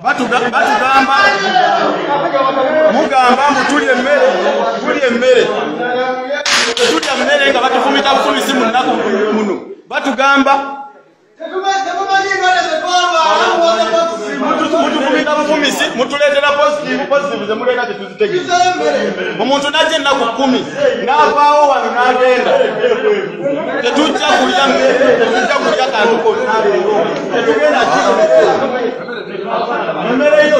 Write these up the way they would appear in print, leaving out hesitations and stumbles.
Batugamba mugamba mbu tulya emmere, tulya emmere, tulya mmere nga batufumita bufumisi mu nnaku muno. Batugamba mutufumita bufumisi, mutuleetera positive, positive ze muleeta tetuzitegeera. Omuntu n'ajja ennaku 10 n'avaawo wano n'agenda. Tetujja kulya mmere, tetujja kulya kantu konna leero, tetugenda kirya. Emmere yo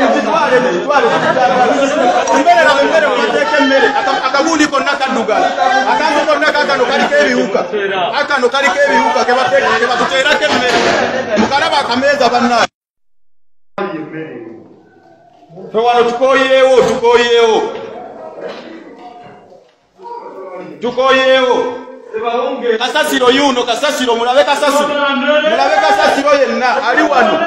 mugitwale, mugitwale, tetujagala. Emmere laba emmere webateeka emmere, akagundi konna kaddugala, akantu konna kaakano kaliko ebiwuka, akano kaliko ebiwuka ke batuteerako emmere. Mukalaba akameeza bannange. Ffe wano tukooyeewo, tukooyeewo, tukooyeewo. Kasasiro yuno, kasasiro, mulabe kasasiro, mulabe kasasiro yenna ali wano.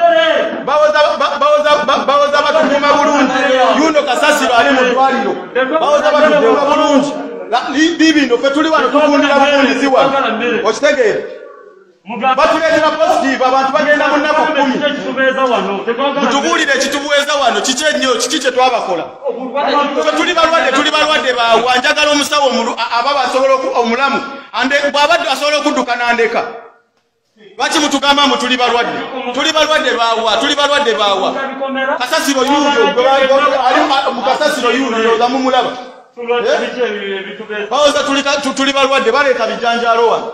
Bawoza batukuuma bulungi. Yuno kasasiro ali mu ddwaliro, bawoza batukuuma bulungi. Bibino ffe tuli wano tufundira bufundizi wano, okitegeera? Batuleetera positive, abantu bagenda mu nnaku 10. Mutubuulire ekitubuweza wano kiki ennyo, kiki kye twabakola? Ffe tuli balwadde, tuli balwadde baawa. Njagala omusawo ababa asobola omulamu, bw'abadde asobola okudduka n'andeka. Lwaki mutugamba mbu tuli balwadde? Tuli balwadde baawa, tuli balwadde baawa. Kasasiro yuno, ali mu kasasiro yuno, ndowooza mumulaba. Bawoza tuli balwadde, baleeta bijanjaalo wano.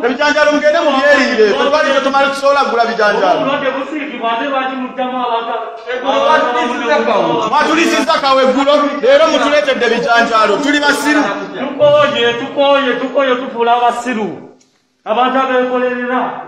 Ebijanjaalo mugende mubyeriire, ffe twali tetumala tusobola kugula bijanjaalo. Mwatulisiza kawe eggulo, leero mutuleetedde bijanjaalo, tuli basiru. Tukooye, tukooye, tukooye, tufuula abasiru. Abantu abeekolerera.